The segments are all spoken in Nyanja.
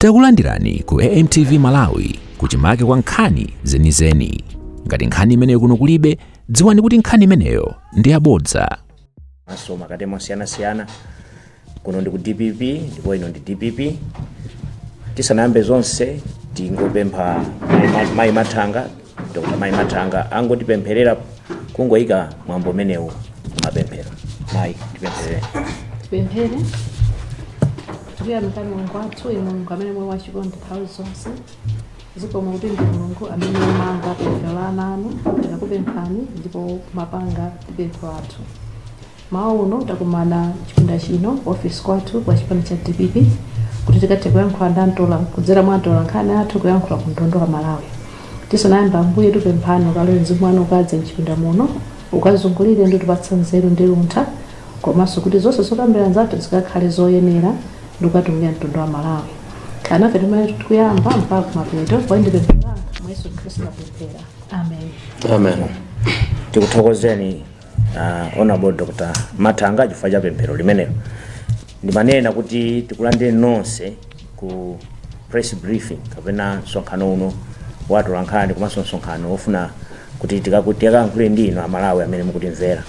Takulandirani ku AMTV Malawi, kuchimake kwa nkhani zenizeni. Ngati nkhani imeneyo kuno kulibe, dziwani kuti nkhani imeneyo ndi yabodza. So makatema osiyanasiyana kuno ndi ku DPP, ndipo ino ndi DPP. Tisanayambe zonse, tingopempha Mayi Mathanga, Dr. Mayi Mathanga, angotipempherera, kungoyika mwambo umenewu mapemphero. Mayi, tipempherere. Tipemphere. Tikuyamikani Mulungu wathu, inu Mulungu amene muli wachikondi nthawi zonse. Zikomo kuti ndi Mulungu amene mumamva pemphero la ana anu. Tikakupemphani ndipo mumapanga pemphero athu. Mawa uno takumana chipinda chino, office kwathu kwa chipani cha DPP, kuti tikathe kuyankhula ndi antola kudzera mwa antola nkhani athu, kuyankhula ku mtundu wa Malawi. Tisanayamba, Ambuye, tipemphani ukalowe, mzimu wanu ukadze mchipinda muno, ukazungulire ndi kutipatsa nzeru ndi luntha, komanso kuti zonse zokambirana zathu zikakhale zoyenera ndi kukatumikira mtundu wa Malawi. Kanafe timene tikuyamba mpaka kumapeto, kwa ndi pemphero langa mwa Yesu Khristu napemphera, amen. Amen. Tikuthokozeni, Honorable Dr. Mathanga, chifukwa cha pemphero limenelo. Ndimanena kuti tikulandire nonse ku press briefing kapena msonkhano uno wa atolankhani, komanso msonkhano wofuna kuti tikayankhule ndi inu Amalawi amene mukutimvera.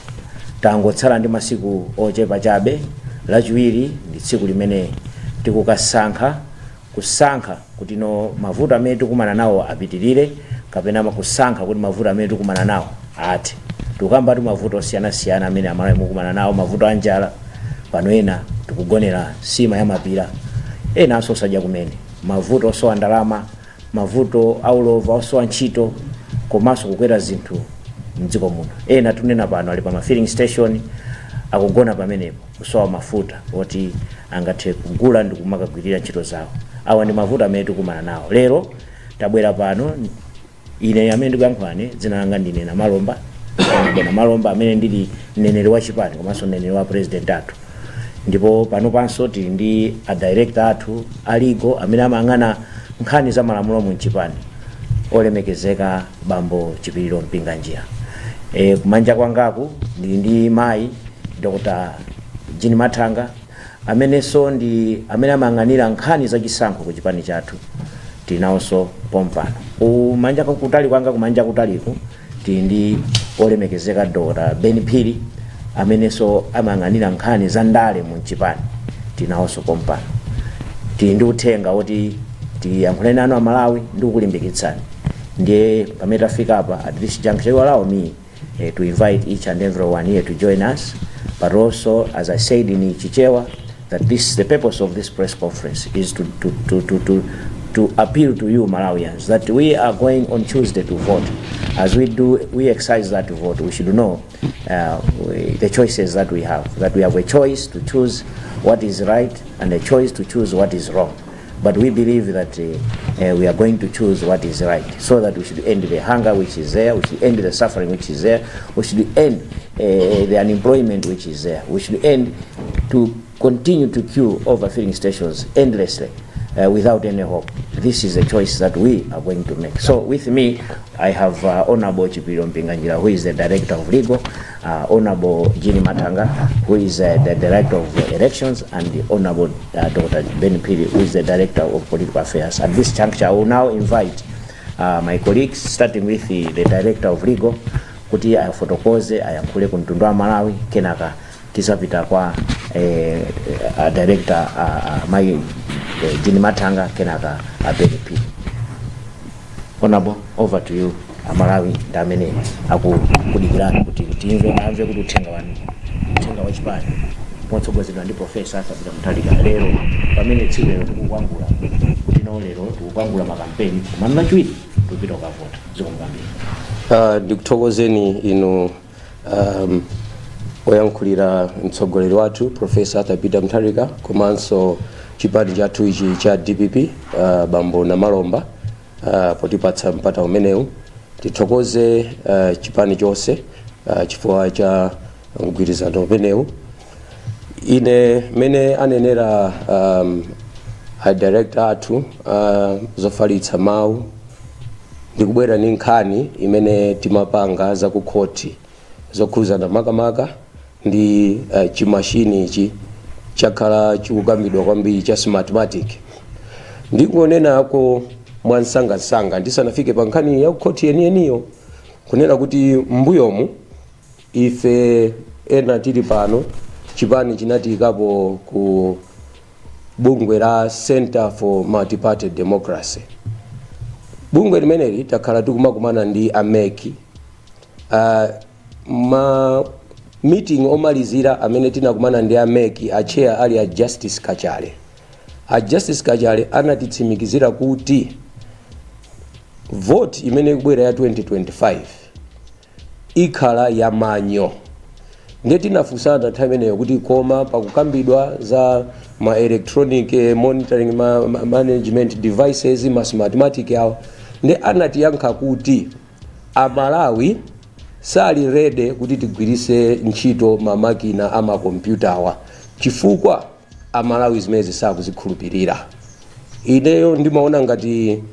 Tangotsala ndi masiku ochepa chabe. Lachiwiri ndi tsiku limene tikukasankha, kusankha kuti no mavuto amene tikumana nawo apitirire kapena kusankha kuti mavuto amene tikumana nawo athe. Tikukamba tu mavuto osiyanasiyana amene Amalawi mukumana nawo: mavuto a njala, pano ena tikugonera sima ya mapira, enanso osadya kumene, mavuto osowa ndalama, mavuto aulova, osowa ntchito, komanso kukwera zinthu mdziko muno. Ena tunena pano ali pa ma filling station, akugona pamenepo, kusowa mafuta oti angathe kugula ndi kumakagwirira ntchito zawo. Awa ndi mavuto amene tikumana nawo. Lero tabwera pano. Ine amene ndikuyankhulani, dzina langa ndine Namalomba, Bwana Malomba, amene ndili mneneri wa chipani komanso mneneri wa president athu. Ndipo pano panso tili ndi a director athu a legal amene amayang'ana nkhani za malamulo mu chipani, olemekezeka Bambo Chipiliro Mpinganjira. Kumanja kwangaku ndili ndi mayi Dr. Jean Mathanga, amenenso ndi amene amayang'anira nkhani zachisankho ku chipani chathu. Tili nawonso pompano. Kumanja kutali kwanga, kumanja kutaliku, tili ndi olemekezeka Dr. Ben Phiri, amenenso amayang'anira nkhani za ndale mu chipani. Tili nawonso pompano. Tili ndi uthenga woti tiyankhule nanu Amalawi ndi kukulimbikitsani. Ndiye pamene tafika apa, at this juncture, you allow me to invite each and everyone here to join us, but also, as I said in Chichewa, that this the purpose of this press conference is to appeal to you Malawians that we are going on Tuesday to vote. As we do, we exercise that vote, we should know the choices that we have, that we have a choice to choose what is right and a choice to choose what is wrong. But we believe that we are going to choose what is right, so that we should end the hunger which is there, we should end the suffering which is there, we should end the unemployment which is there, we should end to continue to queue over filling stations endlessly without any hope. This is a choice that we are going to make. So with me, I have Honorable Chipiliro Mpinganjira, who is the Director of Legal, Honorable Jean Mathanga, who is the Director of Elections, and the Honorable Dr. Ben Phiri, who is the Director of Political Affairs. At this juncture, I will now invite my colleagues, starting with the Director of Legal, kuti afotokoze, ayankhule ku mtundu wa Malawi. Kenaka tizapita kwa director mayi Jean Mathanga, kenaka a Ben Phiri. Honorable, over to you. Amalawi ndi amene akukudikirani kuti timve, amve kuti uthenga wanu, uthenga wa chipani motsogozedwa ndi Professor Arthur Peter Mutharika, lero pamene tsiku lero tikukwangula, kuti no lero tikukwangula makampeni, koma Lachiwiri tikupita kukavota. Zikomo kwambiri. Ndikuthokozeni inu oyankhulira mtsogoleri wathu Professor Arthur Peter Mutharika komanso chipani chathu ichi cha DPP, Bambo Namalomba, potipatsa mpata umenewu. Tithokoze chipani chonse chifukwa cha mgwirizano umenewu. Ine, mene anenera a director athu zofalitsa mawu, ndikubwera ndi nkhani imene timapanga zakukhoti zokhuzana makamaka ndi chimashini ichi chakhala chikukambidwa kwambiri cha Smartmatic. Ndingonenako mwansangasanga ndisanafike pa nkhani ya khoti yeniyeniyo, kunena kuti mbuyomu ife ena tili pano, chipani chinatiyikapo ku bungwe la Center for Multiparty Democracy. Bungwe limeneli takhala tikumakumana ndi a MEC. Ma meeting omalizira amene tinakumana ndi a MEC, a chair ali a Justice Kachale. A Justice Kachale anatitsimikizira kuti vote imene ikubwera ya 2025 ikhala ya manual. Ndiye tinafunsana nthawi imeneyo kuti koma pakukambidwa za ma electronic monitoring management devices, ma Smartmatic awo, ndi anatiyankha kuti Amalawi sali ready kuti tigwirise ntchito mamakina amakompyutawa, chifukwa Amalawi zimene sakuzikhulupirira. Ineyo ndimaona ngati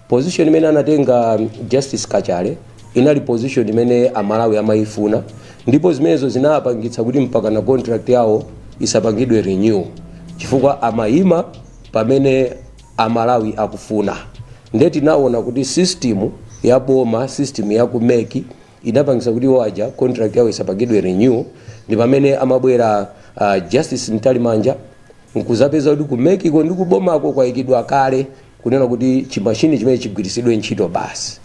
position imene anatenga Justice Kachale inali position imene Amalawi amayifuna, ndipo zimenezo zinapangitsa kuti mpaka na contract yawo isapangidwe renew, chifukwa amayima pamene Amalawi akufuna. Ndiye tinaona kuti system ya boma, system ya ku MEC, inapangitsa kuti waja contract yawo isapangidwe renew. Ndi pamene amabwera Justice Mtalimanja nkuzapeza kuti ku MEC ko ndi kubomako kwayikidwa kale kunena kuti chimashini chimene chigwiritsidwe ntchito basi.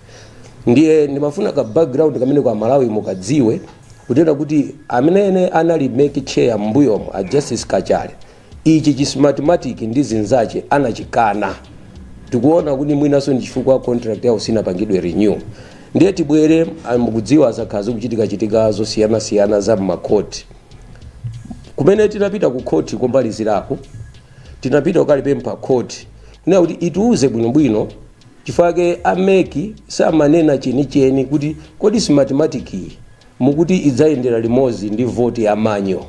Ndiye ndimafuna ka background kamene kwa Malawi mukadziwe, kunena kuti amene anali MEC chair m'mbuyomo, a Justice Kachale, ichi chi Smartmatic ndi zinzache anachikana. Tikuona kuti mwinanso ndi chifukwa contract yawo sinapangidwe renew. Ndiye tibwere, mukudziwa zakhala zikuchitikachitika zosiyanasiyana za mmakhoti. Kumene tinapita ku khoti kombalizirako, tinapita kukalipempha khoti kunena kuti itiuze bwinobwino, chifukwa a MEC samanena chenicheni kuti kodi Smartmatic iyi mukuti idzayendera limodzi ndi voti ya manual,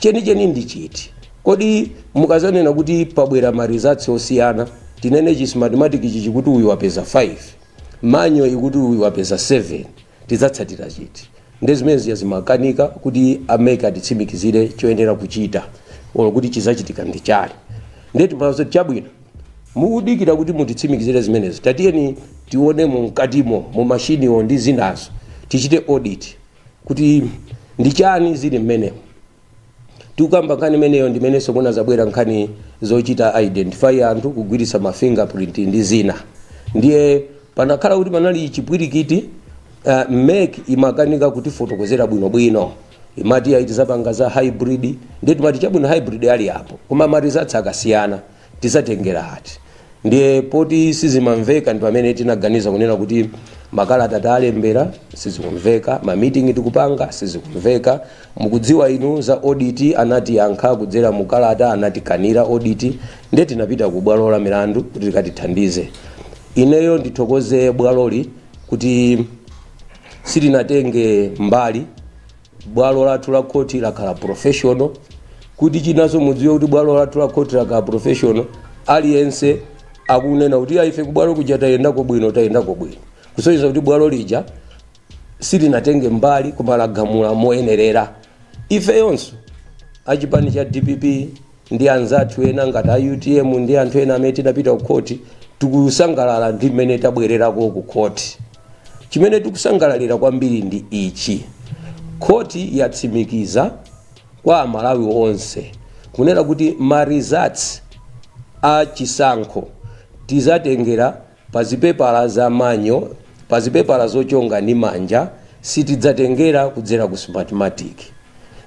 chenicheni ndi chiti? Kodi mukazanena kuti pabwera ma results osiyana, tinene chi Smartmatic ichi chikuti uyu wapeza 5, manual ikuti uyu wapeza 7, tidzatsatira chiti? Ndi zimene ziya zimakanika kuti a MEC atitsimikizire choyenera kuchita olo kuti chizachitika ndi chali. Ndiye timazo chabwino, mukudikira kuti mutitsimikizire zimenezo, tatiyeni tione mumkatimo mu mashiniwo ndi zinazo, tichite audit kuti ndi chani zili mmenemo. Tikukamba nkhani imeneyo, ndimenenso kunazabwera nkhani zochita identify anthu kugwiritsa ma fingerprint ndi zina. Ndiye panakhala kuti panali chipwirikiti. MEC imakanika kutifotokozera bwinobwino, imati ayi, tizapanga za hybrid. Ndiye timati chabwino, hybrid ali apo, koma ma results akasiyana tizatengera ati? Ndiye poti sizimamveka, ndi pamene tinaganiza kunena kuti makalata talembera sizikumveka, ma meeting tikupanga sizikumveka. Mukudziwa inu za audit, anatiyankha kudzera mukalata, anatikanira audit. Ndiye tinapita ku bwalo la milandu kuti likatithandize. Ineyo ndithokoze bwaloli kuti silinatenge mbali. Bwalo lathu la khoti lakhala professional. Kuti chinanso mudziwe kuti bwalo lathu la khoti lakhala professional, aliyense akunena kuti ife kubwalo kuja tayendako bwino, tayendako bwino, kusonyeza kuti bwalo lija silinatenge mbali koma lagamula moyenerera. Ifeyonso achipani cha DPP ndi anzathu ena ngati a UTM ndi anthu ena amene tinapita ku khoti, tikusangalala ndi mmene tabwererako ku khoti. Chimene tikusangalalira kwambiri ndi ichi: khoti yatsimikiza kwa Amalawi onse kunena kuti ma results a chisankho tizatengera pa zipepala za manual, pa zipepala zochonga ndi manja, sitidzatengera kudzera ku Smartmatic.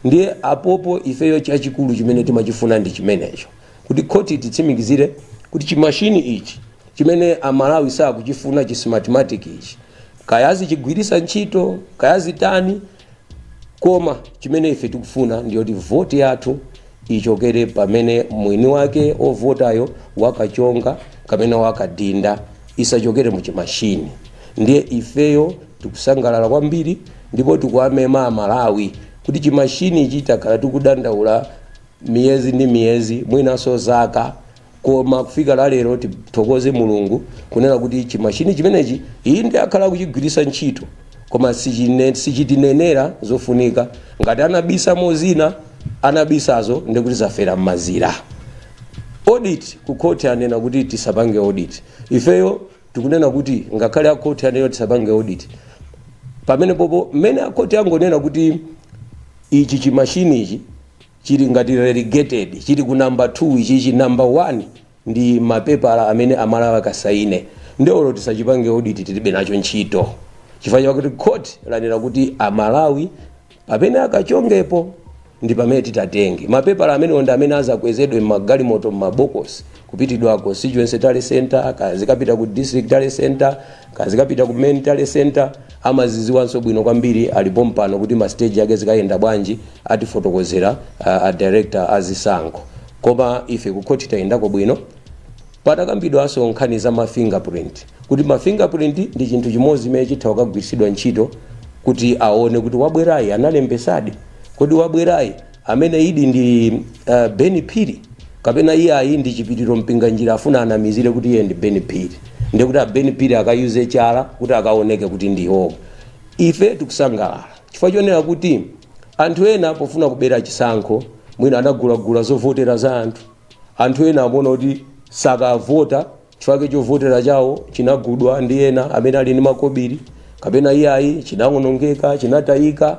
Ndiye apopo ifeyo chachikulu chimene timachifuna ndi chimenecho, kuti khoti titsimikizire kuti chimashini ichi chimene Amalawi sakuchifuna, chi Smartmatic ichi, kayazichigwirisa ntchito kayazitani, koma chimene ife tikufuna ndiyoti voti yathu ichokere pamene mwini wake ovotayo wakachonga kapena wakadinda, isachokere mu chimashini. Ndiye ifeyo tikusangalala kwambiri ndipo tikuamema Amalawi kuti chimashini ichi takhala tikudandaula miyezi ndi miyezi, mwinanso zaka, koma kufika la lero tithokoze Mulungu kunena kuti chimashini chimenechi inde akhala kuchigwirisa ntchito, koma sichitinenera zofunika. Ngati anabisa mozina, anabisazo ndikuti zafera m'mazira. Audit, ku khoti anena kuti tisapange audit. Ifeyo tikunena kuti ngakhale akhoti anena tisapange audit, pamene popo mmene akhoti angonena kuti ichi chimashini ichi chili ngati relegated, chili ku number 2, ichichi number 1 ndi mapepala amene Amalawi akasaine, ndiye tisachipange audit, tilibe nacho ntchito, chifukwa chakuti court lanena kuti Amalawi pamene akachongepo ndi pamene titatenge mapepala amenewo, ndi amene azakwezedwe m'magalimoto, m'mabokosi, kupitidwa constituency tally center, kazikapita ku district tally center, kazikapita ku main tally center. Amaziziwanso bwino kwambiri, alipo mpano kuti ma stage ake zikayenda bwanji, atifotokozera a director azisankho. Koma ife ku khoti tayendako bwino. Patakambidwanso nkhani za ma fingerprint, kuti ma fingerprint ndi chinthu chimodzi chimene chitha kukagwiritsidwa ntchito kuti aone kuti wabwerayi analembesadi, kodi wabwerayi amene idi ndi Ben Phiri kapena iye ayi ndi Chipitiro Mpinganjira, afuna anamizire kuti iye ndi Ben Phiri, ndikuti a Ben Phiri akayuze chala kuti akaoneke kuti ndiwo. Ife tikusangalala chifukwa chonena kuti anthu ena pofuna kubera chisankho mwina anagulagula zovotera za anthu. Anthu ena amaona kuti sakavota chifukwa chovotera chawo chinagudwa ndi ena amene ali ndi makobiri, kapena iyayi chinawonongeka, chinatayika,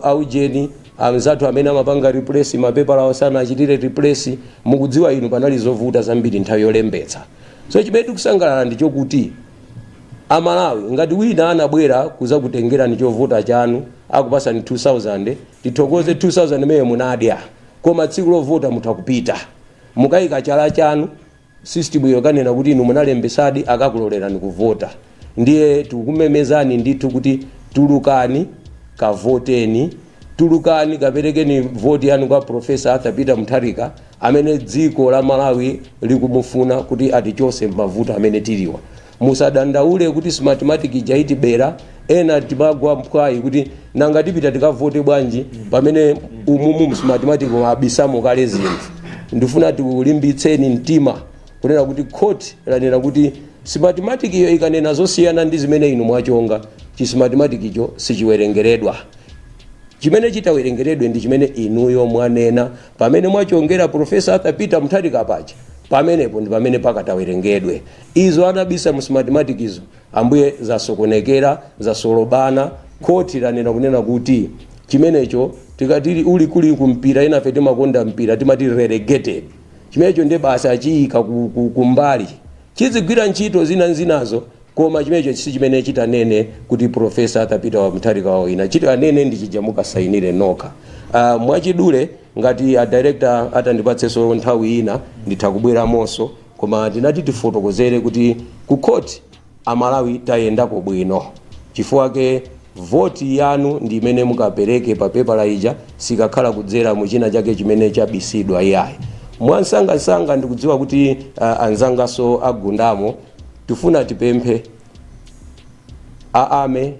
aujeni anzathu amene amapanga replace mapepala awo sanachitire replace. Mukudziwa inu, panali zovuta zambiri nthawi yolembetsa. So chimene tikusangalala ndi chokuti Amalawi, ngati wina anabwera kuzakutengerani chovota chanu, akupasani 2000, tithokoze, 2000 imene munadya, koma tsiku lovota mutha kupita mukayika chala chanu, system iyo kanena kuti inu munalembesadi, akakulolerani kuvota. Ndiye tikukumemezani ndithu kuti tulukani, kavoteni, tulukani, kaperekeni voti yanu kwa Professor Arthur Peter Mutharika amene dziko la Malawi likumufuna kuti atichose mavuto amene tiliwa. Musadandaule kuti Smartmatic ija itibera. Ena timagwa mphwayi kuti nanga tipita tikavote bwanji pamene umumu Smartmatic mabisamo kale zinthu? Ndifuna tikulimbitseni mtima kunena kuti court lanena kuti Smartmatic iyo ikanena zosiyana ndi zimene inu mwachonga, chi Smartmatic icho sichiwerengeredwa. Chimene chitawerengeredwe ndi chimene inuyo mwanena pamene mwachongera Professor Arthur Peter Mutharika paja. Pamenepo ndi pamene pakatawerengedwe. Izo anabisa mu Smartmatic izo, ambuye, zasokonekera, zasolobana. Khoti lanena kunena kuti chimenecho tikatili uli kuli kumpira, inafe timakonda mpira, timati relegated. Chimenecho ndiye basi achiyika kumbali, chizigwira ntchito zina zinazo, koma chimenecho si chimene chitanene kuti Professor Arthur Peter wa Mutharika wawina. Chitanene ndi chija mukasayinire nokha. Mwachidule, ngati a director atandipatsenso nthawi ina, nditha kubweramonso, koma tinati tifotokozere kuti ku court Amalawi tayendako bwino, chifukwa ke voti yanu ndi imene mukapereke pa pepala ija, sikakhala kudzera mu china chake chimene chabisidwa, iyayi. Mwansangasanga, ndikudziwa kuti anzangaso agundamo, tifuna tipemphe a army,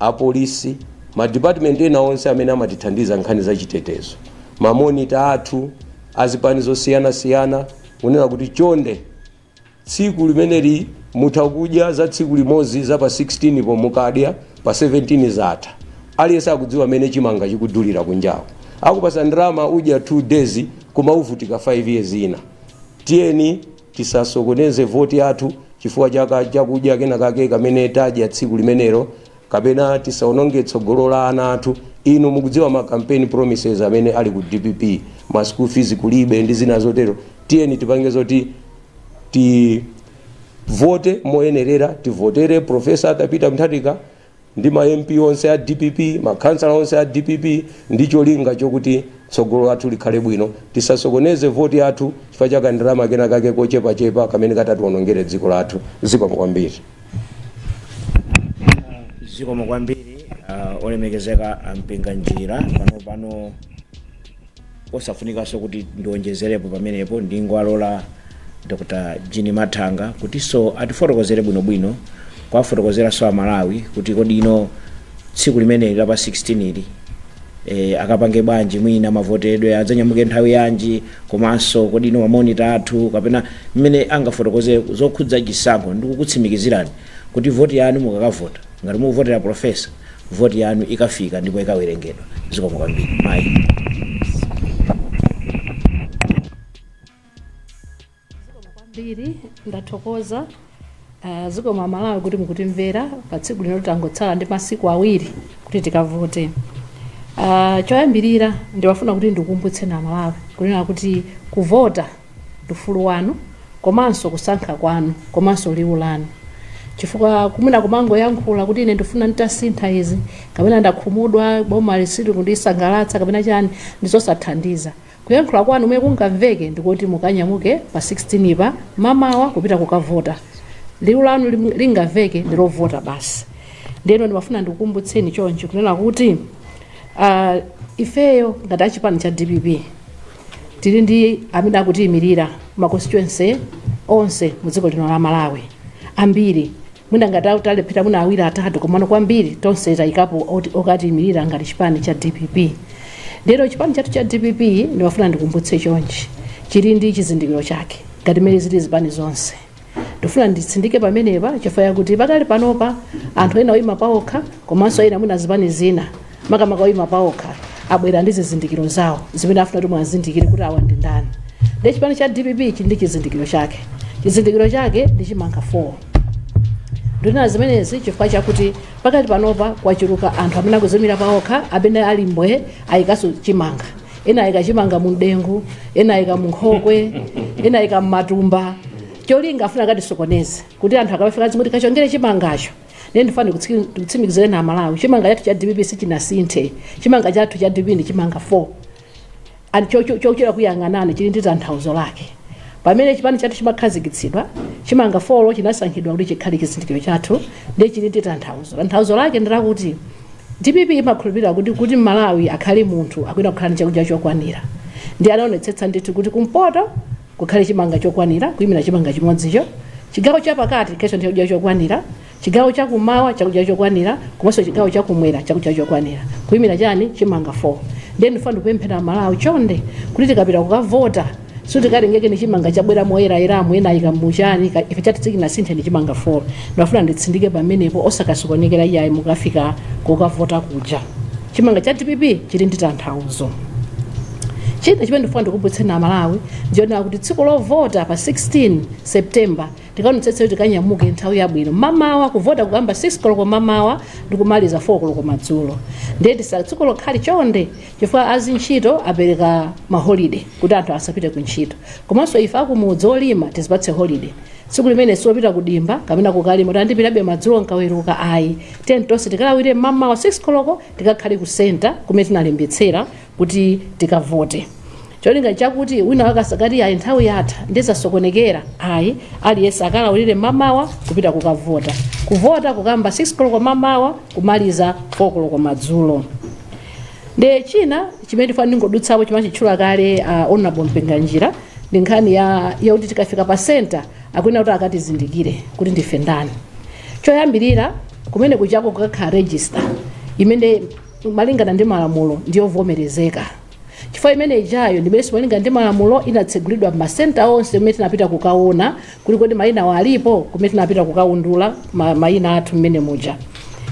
apolisi, ma department ena onse amene amatithandiza nkhani za chitetezo, ma monitor athu azipani zosiyanasiyana, kunena kuti chonde, tsiku limeneli mutha kudya za tsiku limodzi za pa 16 po, mukadya pa 17 zatha. Aliyense akudziwa amene chimanga chikudulira kunjawo, akupasa ndalama, udya 2 days koma uvutika 5 years ina. Tiyeni tisasokoneze voti yathu chifukwa chaka chakudya kena kake kamene tadya tsiku limenelo, kapena tisaononge tsogolo la ana athu. Inu mukudziwa ma campaign promises amene ali ku DPP, ma school fees kulibe ndi zina zotero. Tiyeni tipange zoti tivote moyenerera, tivotere Professor Arthur Peter Mutharika ndi ma MP onse a DPP, makhansala onse a DPP, ndi cholinga chokuti tsogolo lathu likhale bwino. Tisasokoneze voti yathu chifukwa cha kandalama kena kake kochepachepa kamene katatiwonongere dziko lathu. Zikomo kwambiri. Zikomo kwambiri, olemekezeka Ampinganjira. Pano pano osafunikanso kuti ndionjezerepo pamenepo, ndingwalola Dr Jean Mathanga kutinso atifotokozere bwinobwino, kwafotokozeranso Amalawi kuti kodi ino tsiku limeneli la pa 16 ili akapange bwanji, mwina mavotedwe adzanyamuke nthawi yanji, komanso kodi ino ma monitor athu, kapena mmene angafotokoze zokhudza chisankho. Ndikukutsimikizirani kuti voti yanu mukakavota, ngati mukuvotera professor, voti yanu ikafika ndipo ikawerengedwa. Zikomo kwambiri, mayi. Kwambiri ndathokoza. Zikomo Malawi kuti mukutimvera pa tsiku lino. Tangotsala ndi masiku 2 kuti tikavote. Choyambirira ndiwafuna kuti ndikukumbutseni Amalawi kunena kuti kuvota ndi ufulu wanu komanso kusankha kwanu komanso liwu lanu, chifukwa kumwina kumangoyankhula kuti ine ndifuna nditasintha izi kapena ndakhumudwa, boma lisili kundisangalatsa kapena chani, ndizosathandiza. Kuyankhula kwanu mwe kungamveke ndikuti mukanyamuke pa 16 pa mamawa kupita kukavota. Liwu lanu lingamveke ndilovota basi. Ndiyeno ndimafuna ndikukumbutseni choncho kunena kuti ifeyo ngati achipani cha DPP tili ndi amene akutiyimirira ma constituency onse mu dziko lino la Malawi. Ambiri mwina ngati talephera mwina awiri, atatu, komano kwambiri tonse tayikapo okatiyimirira ngati chipani cha DPP. Ndero chipani chathu cha DPP, ndimafuna ndikumbutse chonchi, chili ndi chizindikiro chake ngati mmene zili zipani zonse. Ndifuna nditsindike pamenepa chifukwa yakuti pakali panopa anthu ena oyima paokha komanso ena mwina zipani zina, makamaka oyima paokha, abwera ndi zizindikiro zawo zimene afuna kuti mwazindikire kuti awa ndi ndani. Ndi chipani cha DPP chili ndi chizindikiro chake. Chizindikiro chake ndi chimanga 4. Ndinena zimenezi chifukwa chakuti pakali panopa kwachuluka anthu amene akuzimira paokha, amene ali mbwe, ayikaso chimanga. Ena ayika chimanga mu mdengu, ena ayika mu nkhokwe, ena ayika mmatumba, cholinga afuna akatisokoneze kuti anthu akafika zimoti kachongere chimangacho. Ndiye ndifuna ndikutsimikizireni Amalawi, chimanga chathu cha DPP sichinasinthe. Chimanga chathu cha DPP ndi chimanga 4 and chochera kuyang'anani chili ndi tanthauzo lake. Pamene chipani chathu chimakhazikitsidwa, chimanga 4 chinasankhidwa kuti chikhale chizindikiro chathu. Ndiye chili ndi tanthauzo. Tanthauzo lake ndilakuti DPP imakhulupirira kuti Malawi akhale munthu akuyenera kukhala ndi chakudya chokwanira. Ndi anaonetsetsa ndithu kuti kumpoto kukhale chimanga chokwanira, kuyimira chimanga chimodzicho, chigawo chapakati khenso ndi chakudya chokwanira, chigawo chakumawa chakudya chokwanira, komanso chigawo chakumwera chakudya chokwanira, kuyimira chani? Chimanga 4. Ndiye ndifuna ndikupemphera Malawi chonde kuti tikapita kukavota sitikatengeke ni chimanga chabwera moyerayeramo, ena ayika muchani. Ife chathu sichinasinthe, ndi chimanga 4. Ndimafuna nditsindike pamenepo, osakasokonekera iyayi mukafika kukavota kuja. Chimanga cha DPP chili ndi tanthauzo. China chimene ndifuna ndikukumbutseni Amalawi ndionera kuti tsiku lovota pa 16 September tikaonetsetse kuti tikanyamuke nthawi yabwino mamawa. Kuvota kukamba 6 koloko mamawa ndikumaliza 4 koloko madzulo. Ndiye tsiku lokhali chonde, chifukwa azintchito apereka ma holiday kuti anthu asapite ku ntchito, komanso ife akumudzi olima tizipatse holiday tsiku limene siwopita kudimba kapena kukalima kuti andipitabe madzulo nkaweruka, ayi. Tiyeni tonse tikalawire mamawa 6 koloko, tikakhale ku center kumene tinalembetsera kuti tikavote, cholinga chakuti wina wakasakati ayi, nthawi yatha ndizasokonekera, ayi. Aliyense akalawirire mamawa kupita kukavota. Kuvota kukamba 6 koloko mamawa, kumaliza 4 koloko madzulo. Ndi china chimene ndifuna ndingodutsapo, chimachitchula kale Honorable Mpinganjira, ndi nkhani ya yakuti tikafika pa center akuyenera kuti akatizindikire kuti ndife ndani. Choyambirira, kumene kuchako kukakhala register imene malingana ndi malamulo ndiyovomerezeka, chifukwa imene ijayo ndimenenso malingana ndi malamulo inatsegulidwa m'ma center onse kumene tinapita kukaona kuti kodi mayina awo alipo, kumene tinapita kukaundula mayina athu mmene muja.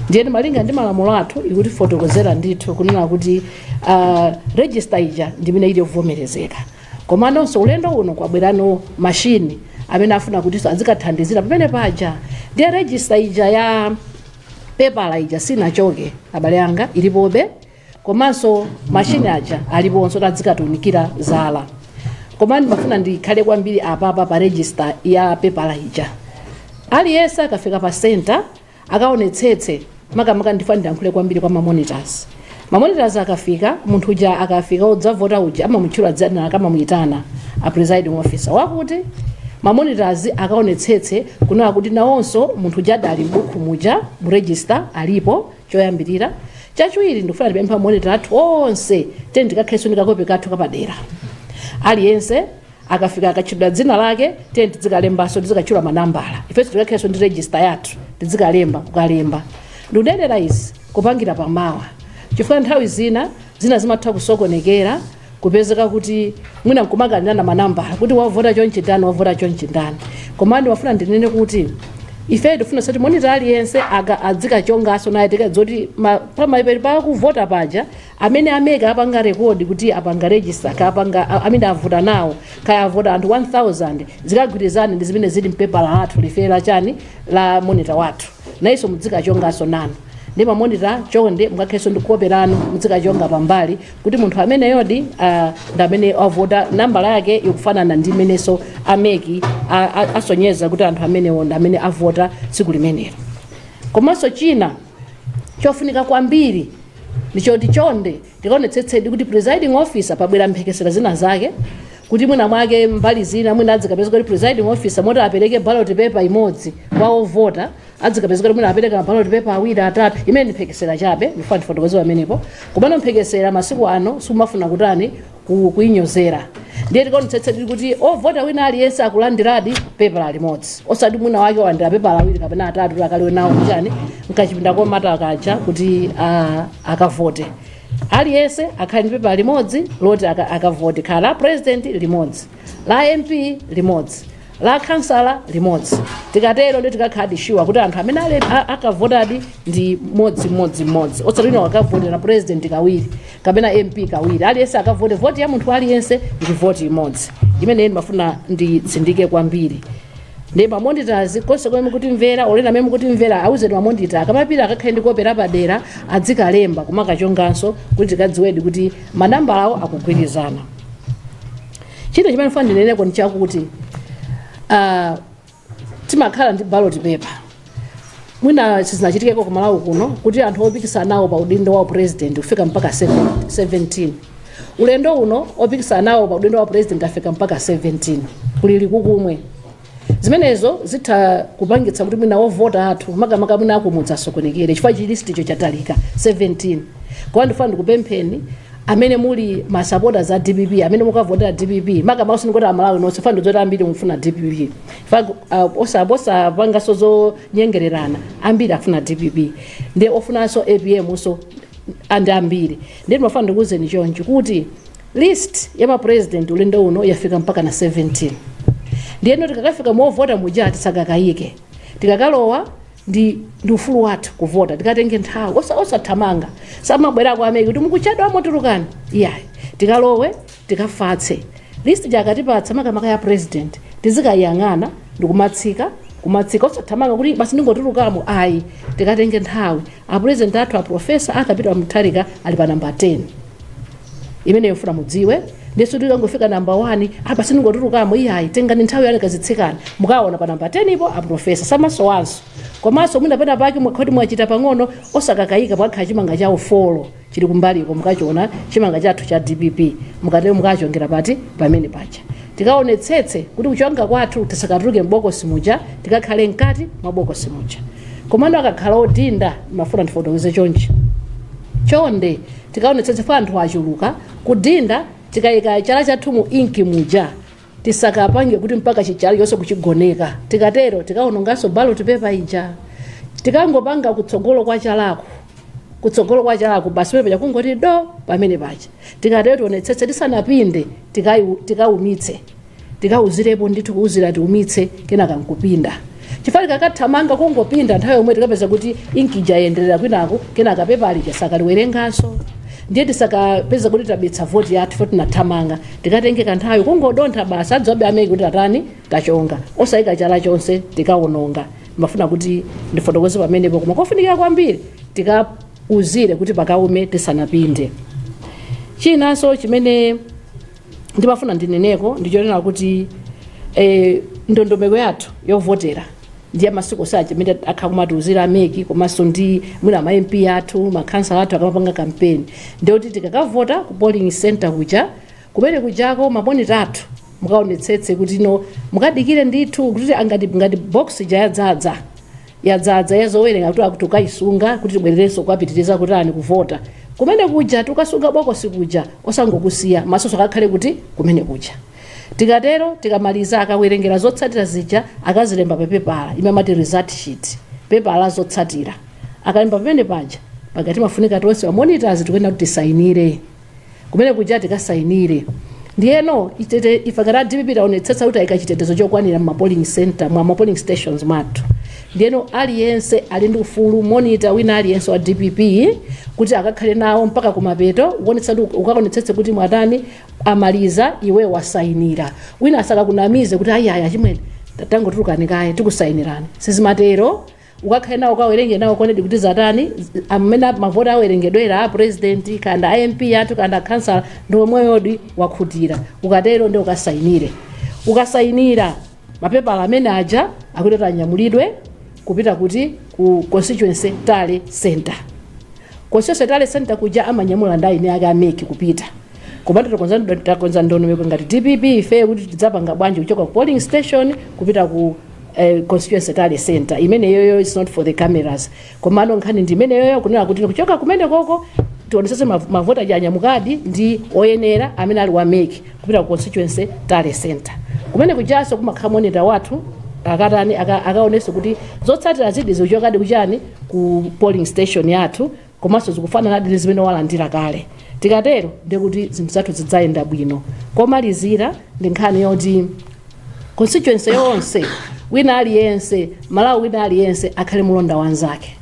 Ndiye malinga ndi malamulo athu ikutifotokozera ndithu kunena kuti register ija ndimene ili yovomerezeka. Komanonso ulendo uno kwabwerano mashini amene afuna kuti azikathandizira pamene paja. Ndiye register ija ya pepala ija sinachoke, abale anga, ilipobe, komanso mashini aja aliponso tadzikatiunikira zala. Koma ndimafuna ndikhale kwambiri apapa pa register ya pepala ija. Aliyense akafika pa center akaonetsetse. Makamaka ndifuna ndiyankhule kwambiri kwa ma monitors. Ma monitors akafika, munthu uja akafika udzavota uja amamutchula dzina, akamamuyitana a presiding officer wakuti, ma monitors akaonetsetse kunena kuti nawonso munthu uja adali m'buku muja, mu register alipo, choyambirira. Chachiwiri, ndikufuna ndipempha monitor athu onse, teni tikakhalenso ndi kakope kathu kapadera. Aliyense akafika, akatchedwa dzina lake, tiyeni tizikalembanso, tizikatchula manambala. Ifenso tikakhalenso ndi register yathu, tizikalemba kukalemba. Ndikunenera izi kupangira pamawa chifukwa nthawi zina zina zimatha kusokonekera, kupezeka kuti mwina nkumakanirana manambala kuti wavota chonchi ndani, wavota chonchi ndani. Koma ndimafuna ndinene kuti Ife tifuna sati monitor aliyense adzikachongaso naye, tikadzoti pamaperi pakuvota paja, amene a MEC apanga record kuti apanga register, kapanga amene avota nawo, kaya avota anthu 1000, zikagwirizane ndi zimene zili mpepala lathu life la chani, la monitor wathu. Nayenso mudzikachongaso nanu. Ndi ma monitor, chonde mukakhalenso ndi kope lanu, muzikachonga pambali kuti munthu ameneyodi ndi amene avota, nambala yake ikufanana ndi imenenso a MEC asonyeza kuti anthu amenewo ndi amene avota tsiku limenelo. Komanso china chofunika kwambiri ndichoti chonde tikaonetsetsedi kuti presiding officer, pabwera mphekesera zina zake kuti mwina mwake mbali zina mwina adzikapeza kuti presiding officer moti apereke ballot paper imodzi kwa ovota, adzikapeza kuti mwina apereka ballot paper awiri, atatu. Imene ndi mphekesera chabe, ndifuna ndifotokoze pamenepo. Komano mphekesera masiku ano sumafuna kutani, kuyinyozera. Ndiye tikaonetsetsedi kuti ovota wina aliyense akulandiradi pepala limodzi, osati mwina wake walandira pepala awiri kapena atatu kuti akaliwe nawo kuchani, mkachipinda komata kaja, kuti akavote. Aliyense akhale ndi pepala limodzi loti akavote, khala la president limodzi, la MP limodzi, la kansala limodzi. Tikatero ndi tikakhala sure kuti anthu amene akavotadi ndi mmodzi mmodzi mmodzi, osati wina wakavotera president kawiri kapena MP kawiri. Aliyense akavote, voti ya munthu aliyense ndi voti imodzi. Imene ndimafuna nditsindike kwambiri. Ndi ma monitors konse komwe mukutimvera, olena amene mukutimvera, auzeni ma monitor akamapita akakhale ndi kope lapadera, adzikalemba kumakachonganso kuti tikadziwedi kuti manambala awo akugwirizana. Chinthu chimene ndifuna ndineneko ndi chakuti timakhala ndi ballot paper. Mwina sizinachitikeko ku Malawi kuno kuti anthu opikisana nawo pa udindo wa president kufika mpaka 17. Ulendo uno opikisana nawo pa udindo wa president afika mpaka 17, kuli likukumwe. Zimenezo zitha kupangitsa kuti mwina ovota athu, makamaka mwina akumudzi, asokonekere chifukwa chi list icho chatalika, 17. Koma ndifuna ndikupempheni amene muli ma supporters a DPP, amene mukavotera DPP, makamaka sindikuti Amalawi nonse, funa ndidzoti ambiri mufuna DPP. Osapanganso zonyengererana, ambiri afuna DPP, ndi ofunanso APM so andi ambiri. Ndi ndimafuna ndikuwuzeni chonchi kuti list ya ma president ulendo uno yafika mpaka na 17. Ndiyeno tikakafika movota muja, tisakakayike. Tikakalowa ndi ufulu wathu kuvota, tikatenge nthawi, osathamanga. Samabwerako a MEC kuti mukuchedwa, motulukani, iyayi. Tikalowe, tikafatse. List jakatipatsa, makamaka ya president, tizikayang'ana ndikumatsika kumatsika, osathamanga kuti basi ndingotulukamo, ayi. Tikatenge nthawi. A president athu, a Professor Arthur Peter Mutharika, ali pa namba 10. Imeneyo mfuna mudziwe. Ndiso tikangofika namba 1, apa sindingotulukamo, iyayi. Tengani nthawi yanu, kazitsikani, mukaona pa namba 10 ipo a Professor samasowanso. Komanso mwina pena pake mwakhoti mwachita pang'ono, osakakayika, pakhala chimanga cha ufolo chili kumbaliko, mukachiona chimanga chathu cha DPP. Mukatero mukachongera pati pamene paja. Tikaonetsetse kuti kuchonga kwathu tisakatuluke m'bokosi muja, tikakhale mkati mwa bokosi muja. Komano akakhala odinda, mafuna ndifotokoze chonchi: chonde tikaonetsetse fa anthu achuluka kudinda, tikayika chala chathu mu inki muja, tisakapange kuti mpaka chichala chonse kuchigoneka. Tikatero tikaononganso ballot paper ija. Tikangopanga kutsogolo kwa chalako, kutsogolo kwa chalako basi, pamene paja kungoti do pamene paja. Tikatero tionetsetse tisanapinde tikaumitse, tikauzirepo ndithu, kuuzira tiumitse, kenaka nkupinda. Chifukwa tikakathamanga kungopinda nthawi yomwe, tikapeza kuti inkija yenderera kwinaku, kenaka pepa lija sakaliwerenganso. Ndiye tisakapeza kuti tabetsa voti yathu fo tinathamanga. Tikatenge kanthawi, kungodontha basi, adziwabe a MEC kuti tatani, tachonga, osayika chala chonse, tikawononga. Ndimafuna kuti ndifotokoze pamenepo. Koma kofunikira kwambiri, tikauzire kuti pakaume tisanapinde. Chinanso chimene ndimafuna ndineneko ndichonena kuti ndondomeko yathu yovotera ndiye masiku saja imene akha kumatiuzira a MEC, komanso ndi mwina ma MP athu, makhansala athu akamapanga kampeni, ndiyoti tikakavota ku polling center kuja, kumene kujako ma monitor athu mukaonetsetse kuti no, mukadikire ndithu kuti angati ngati box ija yadzadza, yadzadza yazowerenga, kuti akuti ukayisunga kuti tibwererenso kukapitiriza kutani, kuvota kumene kuja. Tukasunga bokosi kuja, osangokusiya masoso, akakhale kuti kumene kuja. Tikatero, tikamaliza, akawerengera zotsatira zija, akazilemba pa pepala imene amati result sheet, pepala zotsatira. Akalemba pamene paja, pakati mafunika tonse ma monitors tikuyenera kuti tisayinire kumene kuja, tikasayinire. Ndiyeno ife ngati a DPP taonetsetsa kuti ayika chitetezo chokwanira mma polling center, mwa ma polling stations mwathu. Ndiyeno aliyense ali ndi ufulu, monitor wina aliyense wa DPP, kuti akakhale nawo mpaka kumapeto, kuonetsa kuti ukaonetsetse kuti mwatani, amaliza, iwe wasayinira. Wina asakakunamize kuti, "Ayi, ayi, chimwene, tangotulukani kaye, tikusayinirani." Sizimatero. Ukakhale nawo, ukawerenge nawo, kuonedi kuti zatani, amene mavoti awerengedwera, a president kanda a MP athu kanda council ndi omweyodi, wakhutira. Ukatero ndi ukasayinire. Ukasayinira, mapepala amene aja akuti anyamulidwe kupita kuti? Ku constituency tally center. Constituency tally center kuja amanyamula ndi eni ake a MEC kupita. Komatu takonza ndondomeko ngati DPP ife kuti tidzapanga bwanji kuchoka ku polling station kupita ku constituency tally center. Imeneyoyo is not for the cameras, komano nkhani ndi imeneyoyo, kunena kuti kuchoka kumene koko tionesese mavoti aja anyamukadi ndi oyenera amene ali wa MEC kupita ku constituency tally center. Kumene kujaso kumakhala monitor wathu, akatani? Akaonese kuti zotsatira zidi zikuchokadi kuchani, ku polling station yathu, komanso zikufanana ndi zimene walandira kale. Tikatero ndikuti zinthu zathu zidzayenda bwino. Komalizira ndi nkhani yoti constituency yonse, wina aliyense, Malawi wina aliyense akhale mulonda wanzake,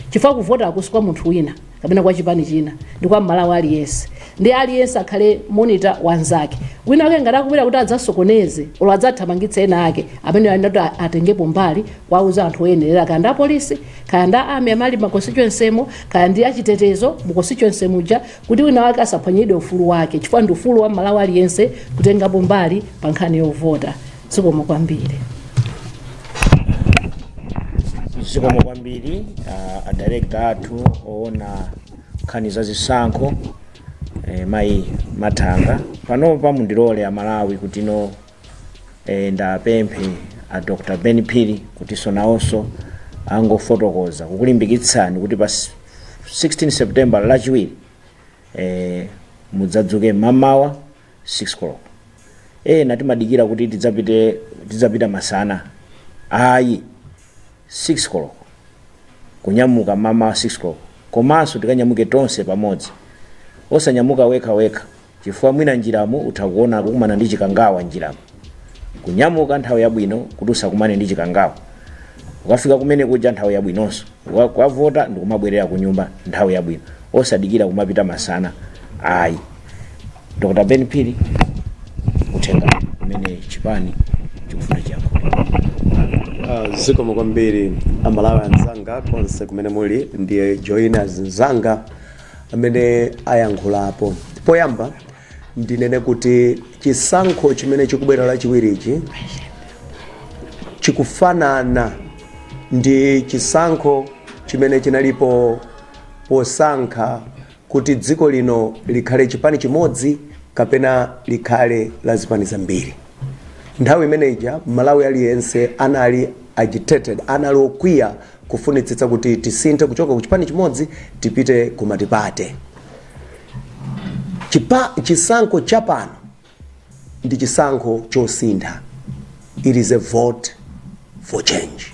chifukwa kuvota akusi kwa munthu wina kapena kwa chipani china, ndi kwa Malawi aliyense. Ndi aliyense akhale monitor wanzake. Wina wake ngati akubwera kuti adzasokoneze olo adzathamangitse ena ake, amene anati atengepo mbali kwauza anthu oyenerera, kaya ndi apolisi, kaya ndi army amali ma constituency mo, kaya ndi achitetezo mu constituency muja, kuti wina wake asaphwanyidwe ufulu wake, chifukwa ndi ufulu wa Malawi aliyense kutengapo mbali pa nkhani yovota. Zikomo kwambiri. Zikomo kwambiri a director athu oona nkhani za zisankho, mayi Mathanga. Panopa mundilole Amalawi kuti no ndapemphe a Dr Ben Phiri kutinso nawonso angofotokoza kukulimbikitsani kuti pa 16 September, Lachiwiri, mudzadzuke mamawa 6 koloko. Ena timadikira kuti tidzapita masana. Ayi, 6 koloko kunyamuka, mamawa 6 koloko. Komanso tikanyamuke tonse pamodzi, osanyamuka wekha wekha, chifukwa mwina njiramo utha kuona kukumana ndi chikangawa njiramo. Kunyamuka nthawi yabwino kuti usakumane ndi chikangawa. Ukafika kumene kuja nthawi yabwinonso, ukavota ndikumabwerera ku nyumba nthawi yabwino, osadikira kumapita masana, ayi. Dr Ben Phiri, uthenga umene chipani chikufuna chiyankhule. Zikomo kwambiri Amalawi anzanga konse kumene muli, ndiye joiners nzanga amene ayankhulapo. Poyamba ndinene kuti chisankho chimene chikubwera Lachiwirichi chikufanana ndi chisankho chimene chinalipo posankha kuti dziko lino likhale chipani chimodzi kapena likhale la zipani zambiri. Nthawi imeneja Malawi aliyense anali agitated, anali okwiya, kufunitsitsa kuti tisinthe kuchoka ku chipani chimodzi tipite ku multiparty. Chisankho chapano ndi chisankho chosintha. It is a vote for change.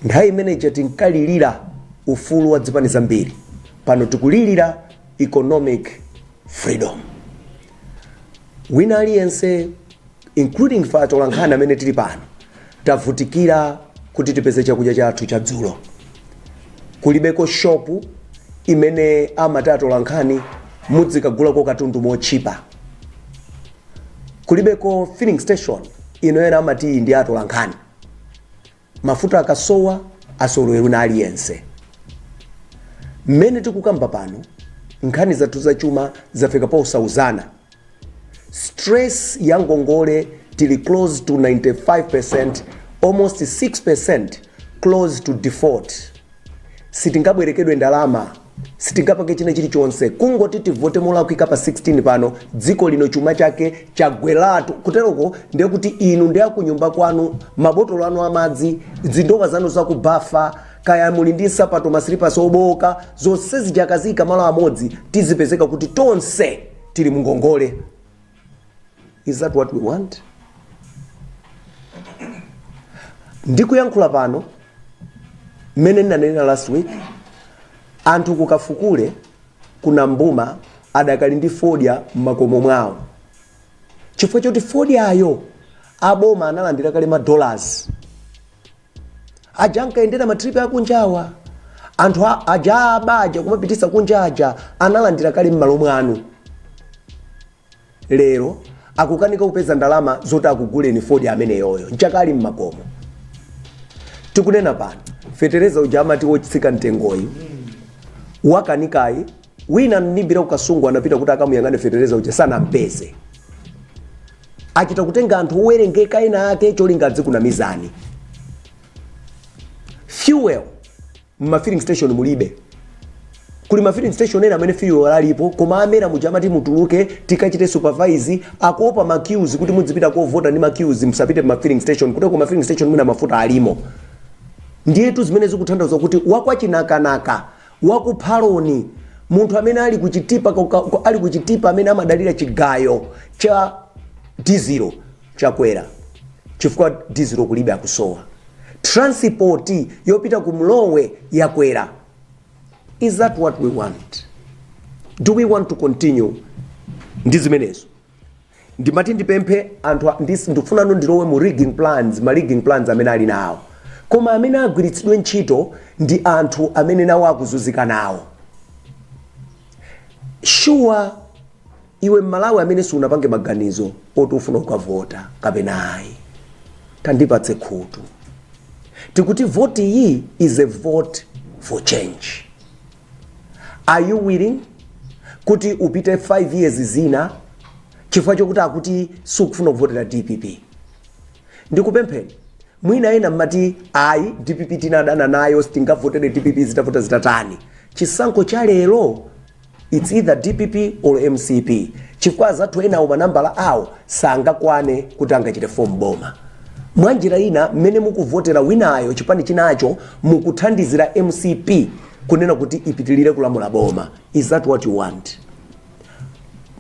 Nthawi imeneja tinkalirira ufulu wa zipani zambiri, pano tikulirira economic freedom. Wina aliyense, including ife atolankhani amene tili pano, tavutikira kuti tipeze chakudya chathu cha dzulo. Kulibeko shopu imene amati atolankhani mudzikagulako katundu mochipa. Kulibeko filling station inoyena amati iyi ndi atolankhani, mafuta akasowa asolowere wina aliyense. Mmene tikukamba pano, nkhani zathu zachuma zafika posauzana. Stress ya ngongole tili close to 95%, almost 6% close to default. Sitingabwerekedwe ndalama, sitingapange china chilichonse. Kungoti tivote molakwika pa 16 pano, dziko lino chuma chake chagweratu. Kuteroko ndiye kuti inu ndi akunyumba kwanu, mabotolo anu amadzi, zindowa zanu zakubafa, kaya muli ndi nsapato, masilipasi oboka, zonse zijakazika malo amodzi, tizipezeka kuti tonse tili mungongole. Is that what we want? Ndikuyankhula pano, mmene ndinanena last week, anthu kukafukule kuna mbuma adakali ndi fodya m'makomo mwawo, chifukwa choti fodyayo aboma analandira kale ma dollars. Aja ankayendera ma trip akunjawa, anthu aja aba aja kumapitisa kunja aja analandira kale m'malo mwanu. Lero akukanika kupeza ndalama zoti akuguleni fodya ameneyoyo, nchakali mmakomo. Tikunena pano, fetereza uja amati wotsika mtengoyi wakanikayi. Wina mnimbira kukasungu anapita kuti akamuyang'ane fetereza uja, sanampeze. Achita kutenga anthu owerengeka ena ake, cholinga adzikunamizani. Fuel mma filling station mulibe. Kuli ma filling station ena amene fuel alipo, koma amene muja amati mutuluke tikachite supervise, akuopa ma queues kuti mudzipita kovota ndi ma queues, musapite ma filling station kuti ku ma filling station mwina mafuta alimo. Ndiyetu zimene zikutanthauza kuti wakwachinakanaka, wakuphaloni, munthu amene ali kuchitipa, ali kuchitipa, amene amadalira chigayo cha dizilo, chakwera chifukwa dizilo kulibe, akusowa. Transport yopita ku Mlowe yakwera. Is that what we want? Do we want to continue ndi zimenezo? Ndimati ndipemphe anthu ndifunano ndilowe mu rigging plans, ma rigging plans amene ali nawo, koma amene agwiritsidwe ntchito ndi anthu amene nawo akuzunzika nawo. Sure, iwe Mmalawi amene sunapange maganizo oti ufuna ukavota kapena ayi, tandipatse khutu. Tikuti voti iyi is a vote for change. Are you willing kuti upite 5 years zina chifukwa chokuti akuti sukufuna kuvotera DPP? Ndikupempheni, mwina ena mmati, "Ayi, DPP tinadana nayo, sitingavotere DPP zitavuta zitatani." Chisankho cha lero, it's either DPP or MCP, chifukwa azathu enawo manambala awo sangakwane kuti angachite form boma. Mwanjira ina, mmene mukuvotera winayo, chipani chinacho, mukuthandizira MCP kunena kuti ipitilire kulamula boma. Is that what you want?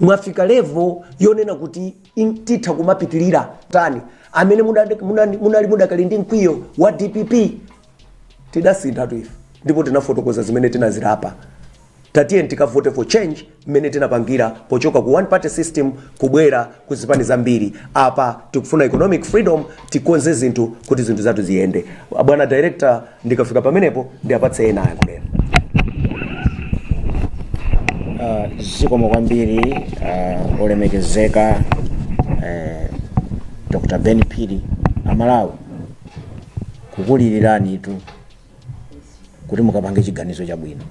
Mwafika level yonena kuti titha kumapitilira tani amene munali mudakali ndi mkwiyo wa DPP? Tidasinthatu ife ndipo tinafotokoza zimene tinazilapa. Tatiye tikavote for change, mmene tinapangira pochoka ku one party system kubwera ku zipani zambiri. Apa tikufuna economic freedom, tikonze zinthu kuti zinthu zathu ziyende. Bwana director, ndikafika pamenepo ndiyapatse ena ayankhuleni. Zikomo kwambiri, olemekezeka Dr. Ben Phiri. Amalawi, kukulilirani tu kuti mukapange chiganizo chabwino.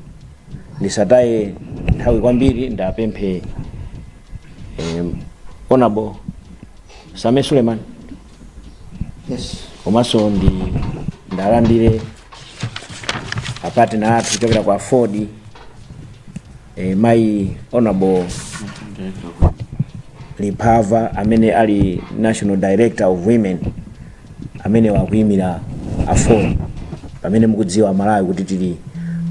Ndisataye nthawi kwambiri, ndapemphe Honorable Sameer Suleman. Yes. Komanso ndi ndalandire a partner athu kuchokera kwa Ford, mayi Honorable Lipava amene ali National Director of Women, amene wakuyimira AFORD, pamene mukudziwa Malawi kuti tili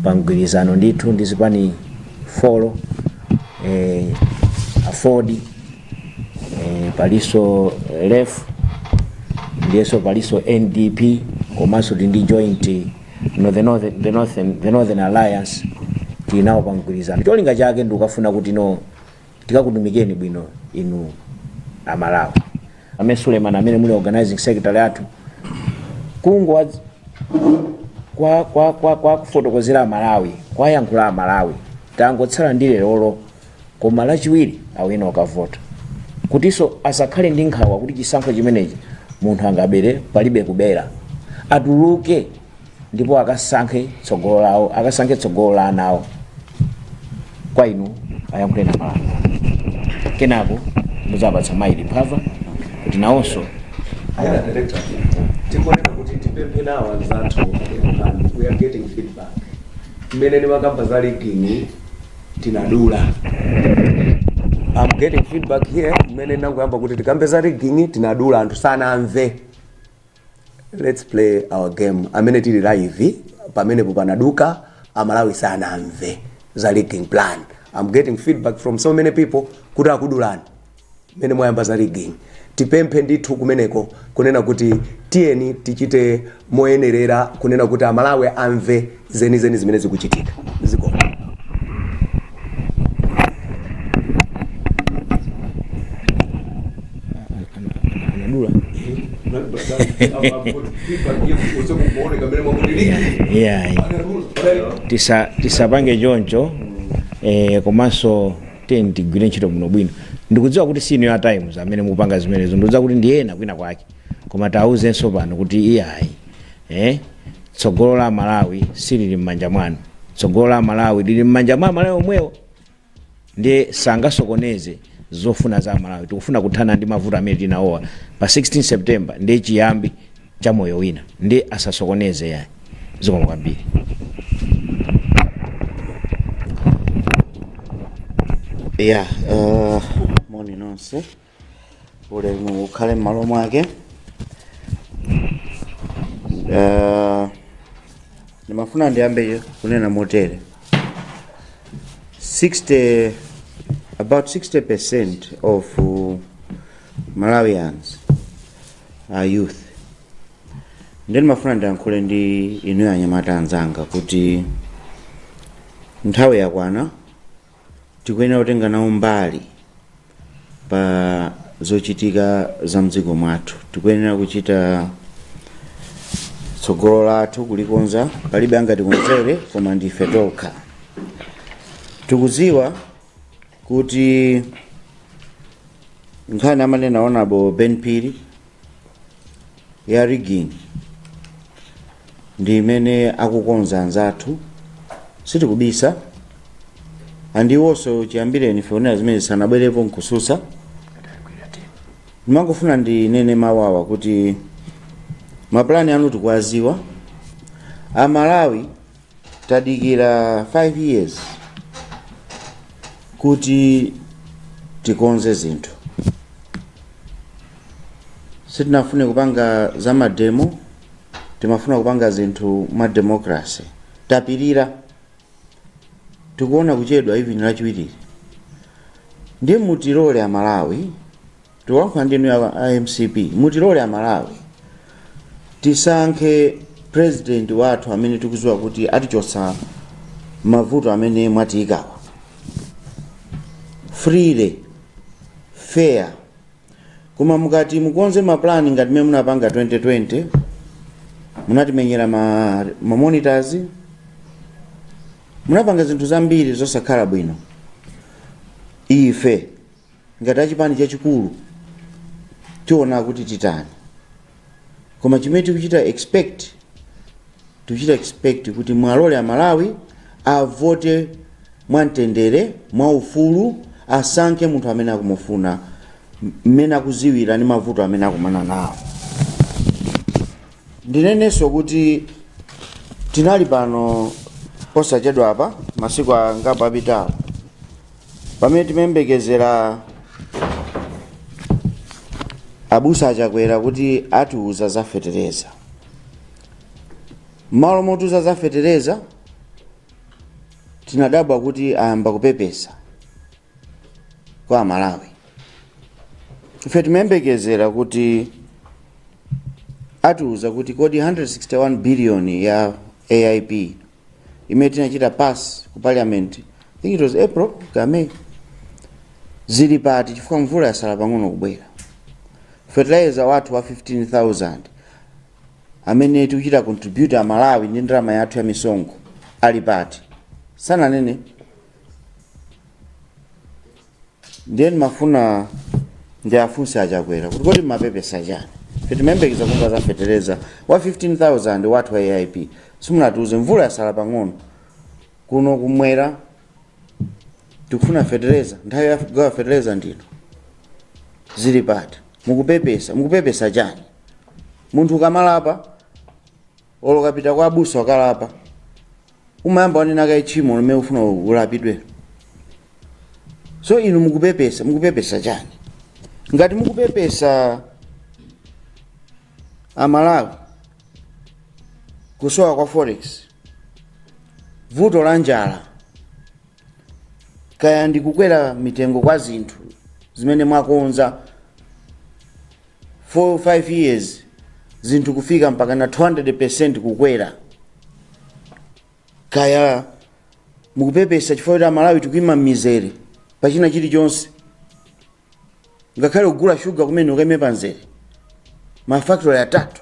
pa mgwirizano ndithu ndi zipani four, AFORD, palinso LEF, ndiyenso palinso NDP, komanso tili ndi joint, no, the Northern Alliance. Tili nawo pa mgwirizano. Cholinga chake ndi ukafuna kuti no tikakutumikeni bwino inu Amalawi. Ame Suleiman amene muli organizing secretary athu, kungo kwa kufotokozera Amalawi, kwayankhula Amalawi, tangotsala ndi lerolo, koma Lachiwiri awina ukavota, kutinso asakhale ndi nkhawa kuti chisankho chimenechi munthu angabere. Palibe kubera. Atuluke ndipo akasankhe tsogolo lawo, akasankhe tsogolo la ana awo. Kwa inu, ayankhule na Malawi, kenako mudzapatsa mayi Liphava kuti nawonso. Bwana director, tikuoneka kuti tipemphe nawo anzathu, and we are getting feedback. Mmene ndimakamba za rigging tinadula. I'm getting feedback here, mmene ndinangoyamba kuti tikambe za rigging tinadula, anthu sanamve. Let's play our game. Amene tili live pamenepo panaduka, Amalawi sanamve za rigging plan. I'm getting feedback from so many people kuti akudulani mmene mwayamba za rigging. Tipemphe ndithu kumeneko kunena kuti tiyeni tichite moyenerera, kunena kuti Amalawi amve zenizeni zimene zikuchitika. Zikomo. Anadula. Yeah. Tisapange choncho, komanso tiyeni tigwire ntchito bwino bwino. Ndikudziwa kuti si inu a Times amene mukupanga zimenezo, ndikudziwa kuti ndi ena kwina kwake, koma tawuzenso pano kuti iyayi, tsogolo la Malawi silili m'manja mwanu, tsogolo la Malawi lili m'manja mwa Malawi omwewo, ndiye sangasokoneze zofuna za Malawi. Tikufuna kuthana ndi mavuto amene tinaowa pa 16 September, ndiye chiyambi cha moyo wina, ndiye asasokoneze yayi. Zikomo kwambiri. Ya, moni nonse, ulemu ukhale m'malo mwake. Ndimafuna ndiyambe kunena motere: 60, about 60% of Malawians are youth. Ndiye ndimafuna ndiyankhule ndi inuyo anyamata anzanga kuti nthawi yakwana, tikuyenera kutenga nawo mbali pa zochitika za mdziko mwathu. Tikuyenera kuchita tsogolo lathu kulikonza, palibe angatikonzere koma ndife tokha. Tikudziwa kuti nkhani amanena Honorable Ben Phiri ya rigging ndi imene akukonza anzathu, sitikubisa, andiwonso chiyambireni ife kunena zimene sanabwerepo nkususa. Ndimangofuna ndinene mawawa kuti mapulani anu tikuwaziwa. Amalawi tadikira 5 years kuti tikonze zinthu. Sitinafune kupanga za mademo, timafuna kupanga zinthu mwa democracy. Tapirira, tikuona kuchedwa even lachiwiriri. Ndiye mutilole Amalawi, tikuyankhula ndinu a MCP, mutilole Amalawi tisankhe president wathu amene tikuziwa kuti atichotsa mavuto amene mwatiyikawa, freely, fair. Koma mukati mukonze maplani ngati mmene munapanga 2020, munatimenyera ma monitors, munapanga zinthu zambiri zosakhala bwino. Ife ngati achipani chachikulu tiona kuti titani, koma chimene tikuchita expect, tikuchita expect kuti mwalole Amalawi avote mwamtendere, mwaufulu, asankhe munthu amene akumufuna, mmene akuziwira ndi mavuto amene akumana nawo. Ndinenenso kuti tinali pano posachedwa apa, masiku angapo apitawo, pamene timayembekezera abusa Achakwera kuti atiuza za fetereza. M'malo motiuza za fetereza, tinadabwa kuti ayamba kupepesa kwa Amalawi. Ife timayembekezera kuti atiuza kuti kodi 161 billion ya AIP imene tinachita pass ku parliament, I think it was April ka May, zili pati, chifukwa mvula yasala pang'ono kubwera. Fertilizer wathu wa 15,000 amene tikuchita contribute Amalawi ndi ndalama yathu ya misonkho ali pati? Sananene. Ndiye ndimafuna ndiafunse Achakwera kuti kodi mmapepesa chani? Ife timayembekeza kumva za fetereza wa 15,000 wathu wa AIP, simunatiuze. Mvula yasala pang'ono, kuno kumwera tikufuna fetereza, nthawi ya kugawa fetereza ndino, zili pati? Mukupepesa, mukupepesa chani? Munthu ukamalapa, olo ukapita kwa abusa ukalapa, umayamba wanena kaye tchimo limene ufuna ulapidwe. So inu mukupepesa, mukupepesa chani? Ngati mukupepesa Amalawi kusowa kwa forex, vuto la njala, kaya ndi kukwera mitengo kwa zinthu zimene mwakonza 4 5 years, zinthu kufika mpaka na 200% kukwera, kaya mukupepesa chifukwa kuti Amalawi tikuyima m'mizere pachina chilichonse, ngakhale kugula shuga kumene ukaime pamzere. Ma factory atatu.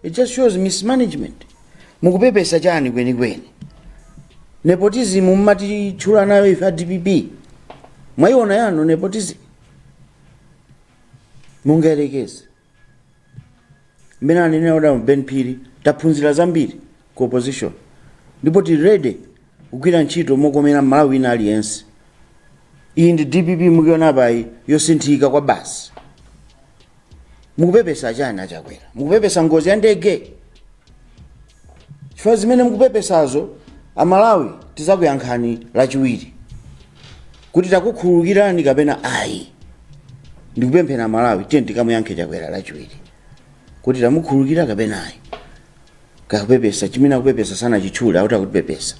It just shows mismanagement. Mukupepesa chani kwenikweni? Nepotism mmatitchula nayo ife a DPP, mwayiona yanu nepotism? Mungayerekeze mmene anenera oda Ben Phiri, taphunzira zambiri ku opposition ndipo tili ready kugwira ntchito mokomera Malawi wina aliyense. Iyi ndi DPP mukuiona payi, yosinthika kwa basi. Mukupepesa chani, aChakwera? Mukupepesa ngozi ya ndege? Chifukwa zimene mukupepesazo, Amalawi tizakuyankhani Lachiwiri kuti takukhululukirani kapena ayi. Ndikupemphera, Malawi, tiye tikamuyankhe Chakwera Lachiwiri kuti tamukhululukira kapena ayi. Kakupepesa chimene akupepesa sanachitchule, akuti akutipepesa.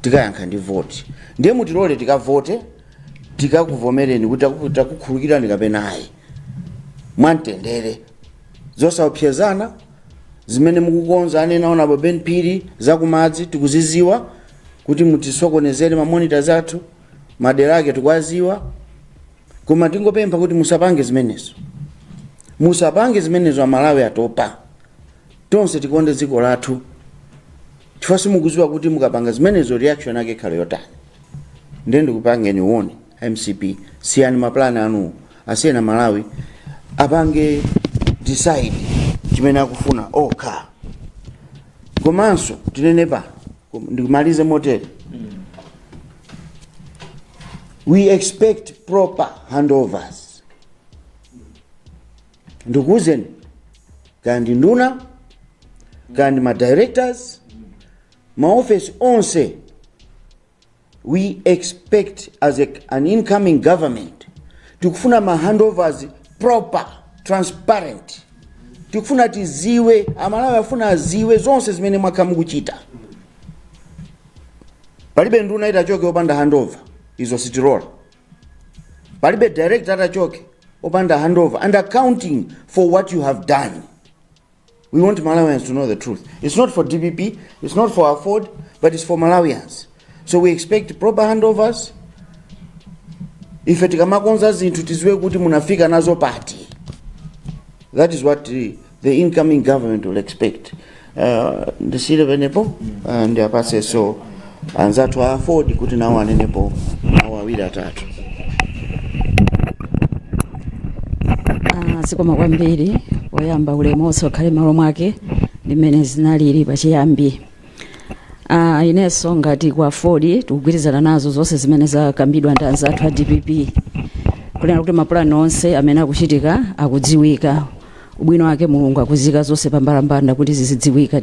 Tikayankha ndi voti. Ndiye mutilole tikavote, tikakuvomereni kuti takukhululukirani kapena ayi, mwamtendere, zosaopsezana. Zimene mukukonza, anena Honorable Ben Phiri, zakumadzi tikuziziwa kuti mutisokonezere ma monitors athu, madera ake tikuwaziwa, koma tingopempha kuti musapange zimenezo, musapange zimenezo. Amalawi atopa. Tonse tikonde dziko lathu, chifukwa simukuziwa kuti mukapanga zimenezo reaction yake ikhale yotani. Ndiye ndikupangeni warn, MCP, siyani maplani anu, asiyena Malawi apange decide chimene akufuna okha. Komanso tinene pano, ndikumalize motere: we expect proper handovers. Ndikuwuzeni, kaya ndi nduna, kaya ndi ma directors, maofesi onse, we expect as an incoming government, tikufuna ma handovers proper, transparent. Tikufuna tiziwe, Amalawi afuna aziwe zonse zimene mwakhala mukuchita. Palibe nduna itachoke opanda handover, izo sitilola. Palibe director atachoke opanda handover and accounting for what you have done. We want Malawians to know the truth. It's not for DPP, it's not for AFORD, but it's for Malawians. So we expect proper handovers. Ife tikamakonza zinthu, tiziwe kuti munafika nazo pati. That is what the incoming government will expect. Ndisiyire penepo, ndiapasenso anzathu a AFORD kuti nawo anenepo mawu awiri atatu. Zikoma kwambiri. Poyamba, ulemu wonse ukhale malo mwake ndimene zinalili pachiyambi. Inenso ngati ku AFORD tikugwirizana nazo zonse zimene zakambidwa ndi anzathu a DPP, kunena kuti mapulani onse amene akuchitika akudziwika. Ubwino wake Mulungu akuzika zonse pambalambanda kuti zizidziwika,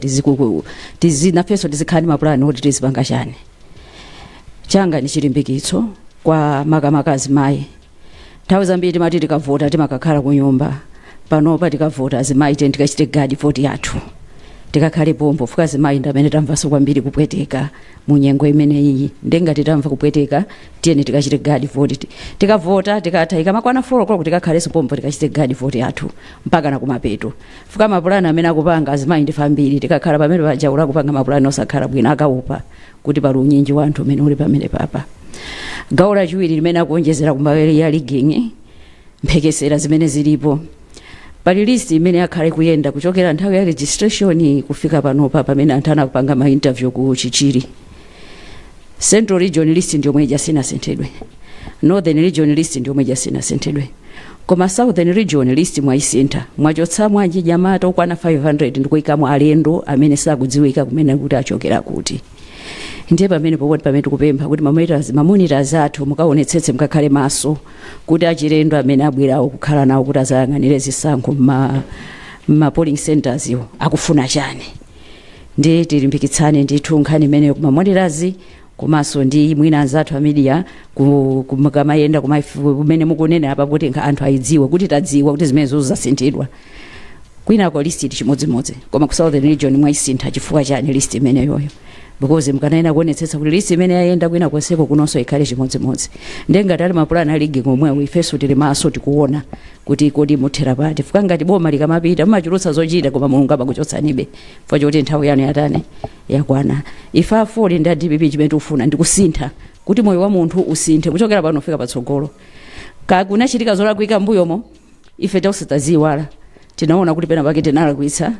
nafenso tizikhala ndi mapulani oti tizipanga chani. Changa ndi chilimbikitso kwa makamaka azimayi. Nthawi zambiri timati tikavota timakakhala ku nyumba. Panopa tikavota, azimayi, tiye tikachite guard voti yathu, tikakhale pompo fuka. Azimayi ndi amene tamvanso kwambiri kupweteka mu nyengo imeneyi. Ndengati tamva kupweteka, tiyeni tikachite guard voti. Tikavota, tikatha, ikamakwana 4 o'clock, tikakhalenso pompo, tikachite guard voti yathu mpaka na kumapeto. Fuka mapulani amene akupanga, azimayi ndife ambiri, tikakhala pamene paja kupanga mapulani osakhala bwino, akaupa kuti pali unyinji wa anthu umene uli pamene papa. Gawo lachiwiri limene akuonjezera kumbali ya rigging, mphekesera zimene zilipo, pali list imene yakhale kuyenda kuchokera nthawi ya registration kufika panopa, pamene anthu anapanga ma interview ku Chichiri. Central Region list ndiyomwe ija, sinasinthidwe. Northern Region list ndiyomwe ija, sinasinthidwe. Koma Southern Region list mwayisintha, mwachotsamo achinyamata okwana 500 ndikuyikamo alendo amene sakudziwika kumene kuti achokera kuti. Ndiye pamene popoti pamene tikupempha kuti ma monitors athu mukaonetsetse, mukakhale maso kuti achilendo amene abwerawo kukhala nawo kuti azayang'anire zisankho ma polling centers iwo akufuna chani. Ndi tilimbikitsane ndithu nkhani imeneyo kuma monitors, komanso ndi mwina anzathu a media kamayenda kumene mukunena apa kuti anthu ayidziwe kuti tadziwa kuti zimenezo zasinthidwa. Kwinako list ili chimodzimodzi, koma ku Southern Region mwayisintha chifukwa chani list imeneyoyo? Because mukanayena kuonetsetsa kuti list imene yayenda kwina konseko, kunonso ikhale chimodzimodzi. Ndiye ngati ali mapulani a rigging omwewo, ifenso tili maso, tikuona kuti kodi muthera pati. Fuka ngati boma likamapita, mumachulutsa zochita, koma Mulungu amakuchotsanibe chifukwa choti nthawi yanu yatani? Yakwana. Ife AFORD ndi a DPP, chimene tikufuna ndikusintha kuti moyo wa munthu usinthe kuchokera pano kufika patsogolo. Kakunachitika zolakwika mbuyomo, ife tonse taziyiwala. Tinaona kuti pena pake tinalakwitsa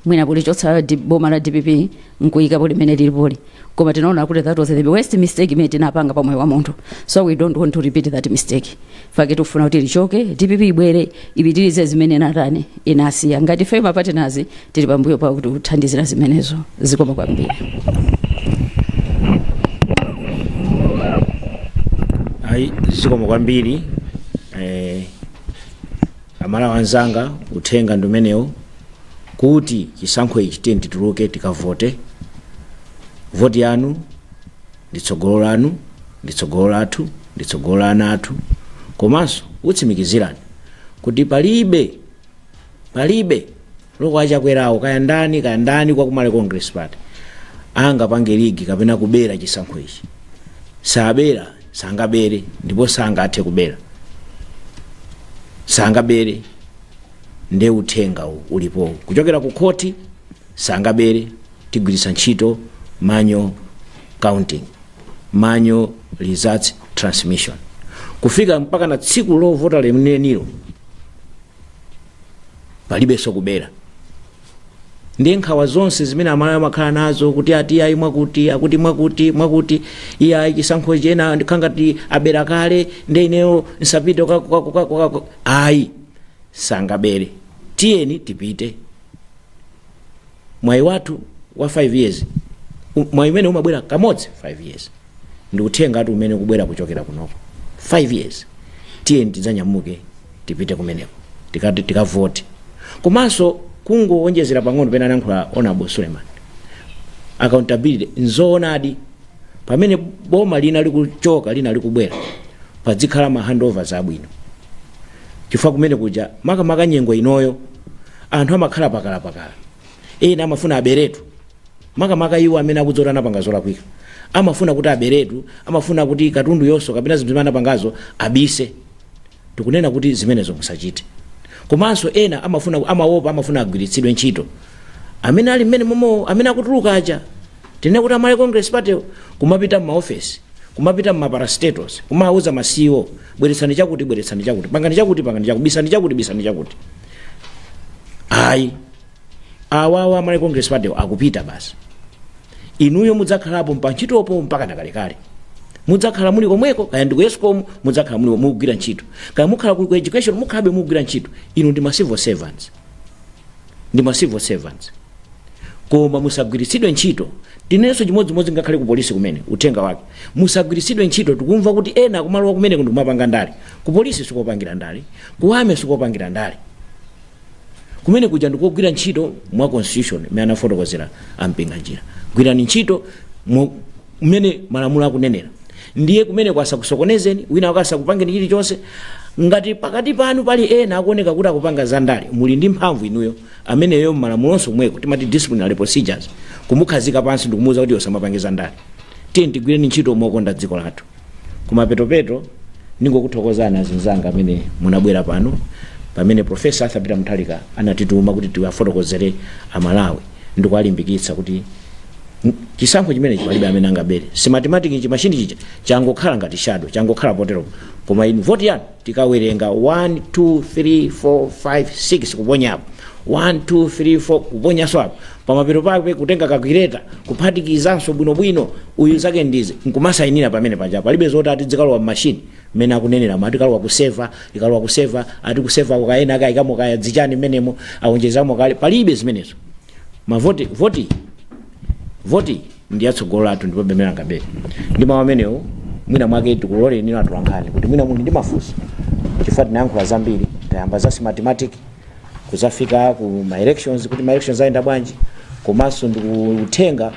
mwina kulichotsa boma la DPP nkuyikapo limene lilipoli, koma tinaona kuti that was the worst mistake imene tinapanga pa moyo wa munthu, so we don't want to repeat that mistake. Fake tikufuna kuti lichoke DPP, ibwere ipitirize zimene inatani, inasiya. Ngati ife ma partners tili pambuyo pa kuti kuthandizira zimenezo. Zikomo kwambiri. Ayi, zikomo kwambiri. Amalawi anzanga, uthenga ndi umenewo kuti chisankho ichi tiyeni tituluke tikavote. Voti yanu ndi tsogolo lanu, ndi tsogolo lathu, ndi tsogolo la ana athu. Komanso utsimikizirani kuti palibe loko achakwerawo, kaya ndani, kaya ndani kwa ku Malawi Congress Party angapange rig kapena kubera chisankho ichi. Sabera, sangabere, ndipo sangathe kubera, sangabere. Nde uthenga ulipo kuchokera ku khoti, sangabere. Tigwiritsa ntchito manual counting, manual results transmission kufika mpaka na tsiku lovota lenenilo, palibenso kubera. Ndiye nkhawa zonse zimene Amalawi amakhala nazo kuti ati ayi, mwakuti akuti mwakuti mwakuti, iye ayi, chisankho chena ndikhala ngati abera kale, ndiye ineyo nsapite ayi, sangabere. Tiyeni tipite. Mwayi wathu wa 5 years, mwayi umene umabwera kamodzi 5 years, ndi uthengatu umene ukubwera kuchokera kunoko. 5 years, tiyeni tidzanyamuke tipite kumeneko, tikati tikavote. Komanso kungowonjezera pang'ono pena anayankhula Honorable Suleiman, accountability. Nzoonadi, pamene boma lina likuchoka, lina likubwera, padzikhala ma handovers abwino, chifukwa kumene kuja, makamaka nyengo inoyo, anthu amakhala pakalapakala. Ena amafuna aberetu, makamaka iwo amene akudzoti anapanga zolakwika, amafuna kuti aberetu, amafuna kuti katundu yonso kapena zinthu zimene anapangazo abise. Tikunena kuti zimenezo musachite. Komanso ena amafuna, amaopa, amafuna agwiritsidwe ntchito amene ali mmene momo, amene akutuluka aja, tinene kuti a Malawi Congress Party, kumapita mmaofesi, kumapita mmaparastatals, kumawuza ma CEO, "Bweretsani chakuti, bweretsani chakuti, pangani chakuti, pangani chakuti, bisani chakuti, bisani chakuti." Ayi, awawa Malawi Congress Party akupita basi. Inuyo mudzakhalapo ntchitopo mpaka nakalekale, mudzakhala muli komweko. Kaya ndi ku ESCOM, mudzakhala muli mukugwira ntchito. Kaya mukhala ku education, mukhalabe mukugwira ntchito. Inu ndi ma civil servants, ndi ma civil servants, koma musagwiritsidwe ntchito. Tinenso chimodzimodzi ngakhale ku polisi kumene, uthenga wake, musagwiritsidwe ntchito. Tikumva kuti ena akumalowa kumene ndikumapanga ndale. Ku polisi sikopangira ndale, ku army sikopangira ndale. Kumene kuja ndikogwira ntchito mwa constitution imene anafotokozera a Mpinganjira. Gwirani ntchito mmene malamulo akunenera. Ndiye kumene kwasakusokonezeni wina akasakupangeni chilichonse. Ngati pakati panu pali ena akuoneka kuti akupanga zandale, muli ndi mphamvu inuyo ameneyo malamulonso mweko timati disciplinary procedures, kumukhazika pansi ndikumuwuza kuti osamapange zandale. Tiye tigwireni ntchito mokonda dziko lathu. Kumapetopeto ndingokuthokozani azinzanga amene munabwera pano pamene Professor Arthur Peter Mutharika anatituma kuti tiwafotokozere Amalawi ndikuwalimbikitsa kuti chisankho chimenechi palibe amene angabere. Smartmatic, chimashini chija changokhala ngati shadow, changokhala potero, koma inu voti yanu tikawerenga 1 2 3 4 5 6 kuponyapo 1 2 3 4 kuponyanso apo, pamapeto pake kutenga calculator kuphatikizanso bwinobwino, uyu zake ndizi, nkumasayinira pamene paja. Palibe zoti ati zikalowa mmashini mmene akunenera, ati ikalowa ku server, ikalowa ku server, ati ku server kukayena akayikamo kaya dzichani mmenemo, awonjezamo kale. Palibe zimenezo. Mavoti, voti, voti ndi yatsogolo lathu, ndipo pamene angabere. Ndi mawu amenewo, mwina mwake tikuloleni inu atolankhani kuti mwina muli ndi mafunso, chifukwa tinayankhula zambiri. Tayamba za Smartmatic, kuzafika ku ma elections, kuti ma elections ayenda bwanji, komanso ndikuthenga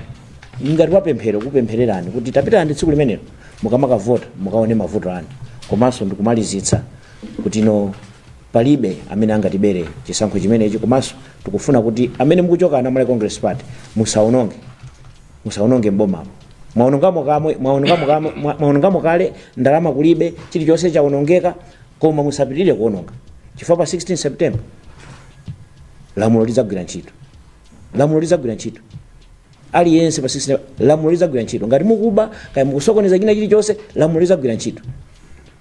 ngati wapemphero kupemphererani kuti tapitani tsiku limenelo mukamakavota mukaone mavuto anu, komanso ndikumalizitsa kuti no, palibe amene angatibere chisankho chimenechi. Komanso tikufuna kuti amene mukuchoka ana Malawi Congress Party musaononge, musaononge mbomamo. Mwaonongamo kamwe, mwaonongamo kamwe, mwaonongamo kale ndalama, kulibe chilichonse chaonongeka, koma musapitirire kuononga, chifukwa pa 16 September lamulo lidzagwira ntchito. Lamulo lidzagwira ntchito aliyense pa 16, lamulo lidzagwira ntchito. Ngati mukuba kaya mukusokoneza china chilichonse, lamulo lidzagwira ntchito.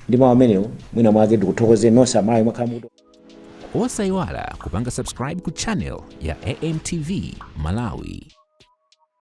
Ndi mawu amenewo, mwina mwake ndikuthokozeni nonse Amalawi mwakhala mukuti Osayiwala kupanga subscribe ku channel ya AMTV Malawi.